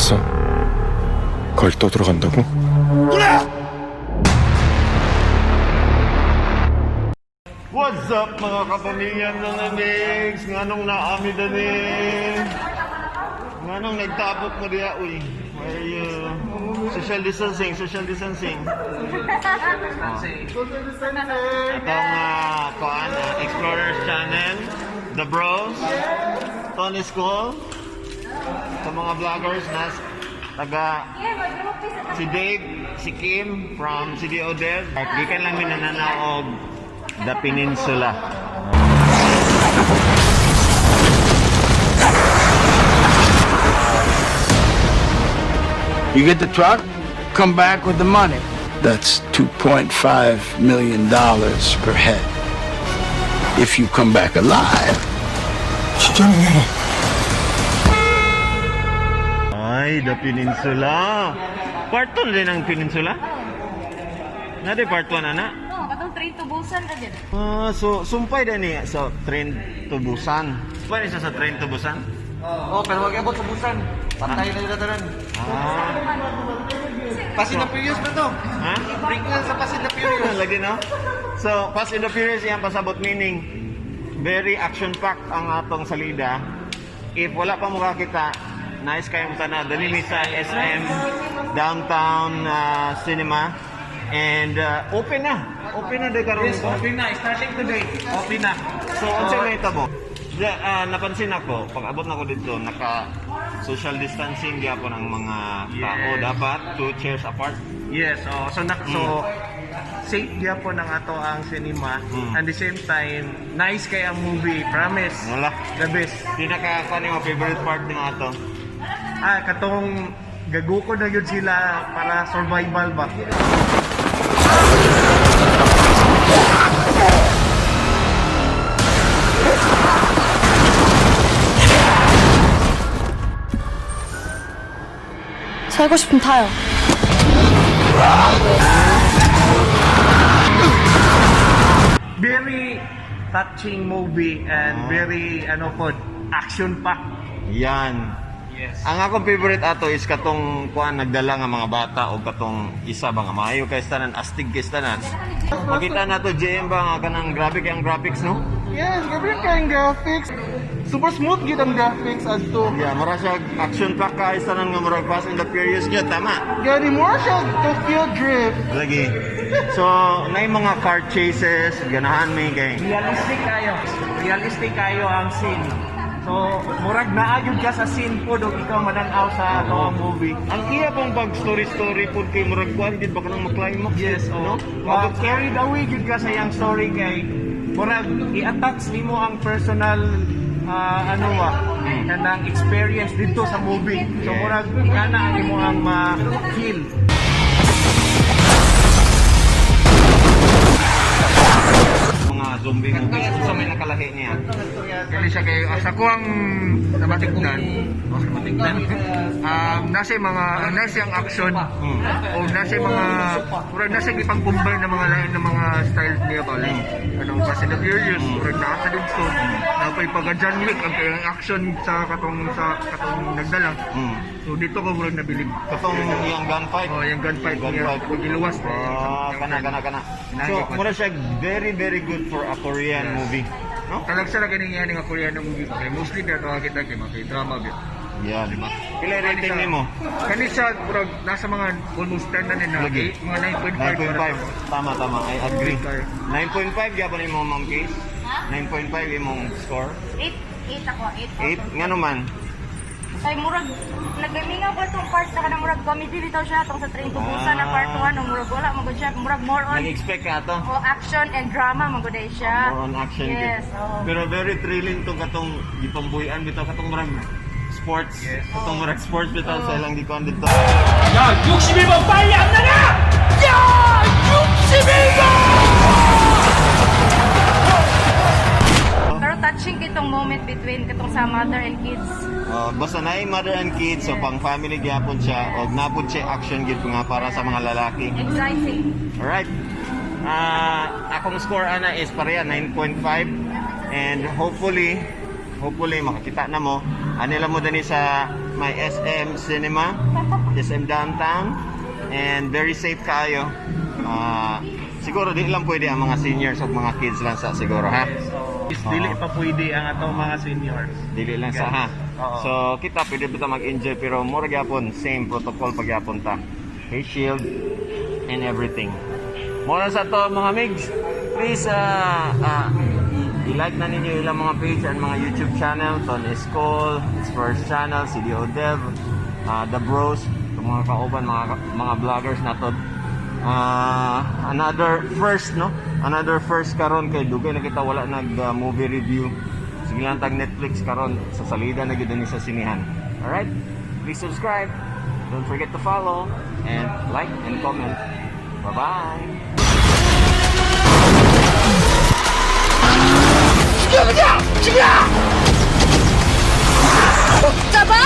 알았어? 거길 또 들어간다고? What's up, mga kapamilya ng Amix? Nganong naami dani? Nganong nagtapok mo diya, uy? Why you? Social distancing, social distancing. Social distancing. Atong kuan, Explorers Channel, The Bros, Tony School, sa mga vloggers na taga si Dave, si Kim from CDO Dev. Gikan lang mi nananaw og The Peninsula. You get the truck, come back with the money. That's $2.5 million per head. If you come back alive. Ay, The Peninsula. Part 2 din ang Peninsula? Nade part 1 ana? No, katong Train to Busan ka din. Ah, so sumpay din niya sa Train to Busan. Sumpay niya sa Train to Busan? Oh, pero wag abot sa Busan. Patay na nila tanan. Ah. Fast and the Furious ba to? Ha? Prequel sa Fast and the Furious. Lagi, no? So, Fast and the Furious iyang pasabot, meaning very action-packed ang atong salida. If wala pa mo kakita, nice kayong tanaw. Dali mi sa SM Downtown Cinema. And open na. Open na de karon. Yes, open na. Starting today. Open na. So, unsa may tabo? Napansin ako, pag abot na ko dito, naka social distancing gyapon ang mga tao. Yes. Dapat two chairs apart. Yes, oh, so so safe gyapon ang ato ang cinema. And the same time, nice kay ang movie, promise. Wala. The best. Pinaka kuan yung favorite part ng ato. Ah, katong gaguko na yun sila para survival ba? 살고 싶으면 타요. Very touching movie and very ano po, action packed. Yan. Yes. Ang akong favorite ato is katong kuan nagdala nga mga bata o katong isa ba nga maayo kay tanan, astig kay tanan. Makita na to, JM, ba nga kanang grabe kay ang graphics, no? Yes, grabe kayong graphics. Super smooth gyud ang graphics as to. Yeah, mura siya action pack kay tanan nga murag Fast and the Furious gyud, tama. Gani more siya Tokyo Drift. Lagi. So, nay mga car chases, ganahan mi kay. Realistic kayo. Realistic kayo ang scene. So, murag naa gyud ka sa scene po dog ikaw mananaw sa ato ang movie. Ang iya pong pag story-story po kay murag kuan gid ba kanang ma-climax? Yes, no? oh. Ma carried away gyud ka sa iyang story kay murag i-attach nimo ang personal ano ba kanang experience dito sa movie. So murag ingana ang imo ang ma-feel. Mga zombie movies sa may nakalahi niya. Kani siya kay sa kuang nabatignan. Oh, nabatignan. Nasa yung mga nasa ang action o nasa yung mga murag nasa yung ipang-combine ng mga lain ng mga styles niya ba, like anong Fast and the Furious, murag naa sa didto na pa'y pagka John Wick ang kayang action sa katong nagdala. So dito ko murag nabilib. Katong iyang gunfight. Oh, yung gunfight niya, Gunfight. pag-iluwas na. Ah, kana kana kana. So, mura siya very very good for a Korean movie. No? Talag sa ganing yan nga Korean na movie kay mostly na to kita kay mga drama gyud. Yan. Pila rating nimo? Kani siya murag nasa mga almost 10 na ni na Lagi. eight, mga 9.5. 9.5. Tama, tama. I agree. Okay. 9.5 gyapon imong ma'am case. 9.5 imong score. 8, 8 ako, 8. 8 nga naman. Kay murag nagamingaw ko itong part na kanang murag comedy bitaw siya tong sa Train to Busan na part 1, no, murag wala man gud siya, murag more on Nag-expect ka ato. oh, action and drama man gud ay siya. More on action gyud. Yes, oh. Pero very thrilling tong katong gipambuhian bitaw katong murag sports. Katong murag sports bitaw sa ilang gikuan dito. 야, 61번 빨리 안 나가! 야, 61번! Pero touching kitong moment between katong sa mother and kids. Basta na mother and kids, so pang family gyapon siya og napod siya action gyud nga para sa mga lalaki. Exciting. Alright. Akong score ana is pareha 9.5 and hopefully hopefully makakita na mo. Ani lang mo dani sa May SM Cinema, SM Downtown, and very safe kayo. Ah, siguro di lang pwede ang mga seniors o mga kids lang sa siguro, ha? Is dili pa pwede ang atong mga seniors. Dili lang sa, ha. Oo. So kita pwede ba ta mag-enjoy pero mura gyapon same protocol pagyapon ta. Face shield and everything. Mura sa to, mga migs. Please i-like na ninyo ilang mga page and mga YouTube channel, Ton Escol, Explorers Channel, CDO Dev, The Bros, itong mga kauban, mga vloggers na to. Ah, another first, no? Another first karon kay dugay na kita wala nag movie review. Sige lang tag Netflix karon sa salida na gyud ni sa sinihan. Alright? Please subscribe. Don't forget to follow and like and comment. Bye-bye. Taba?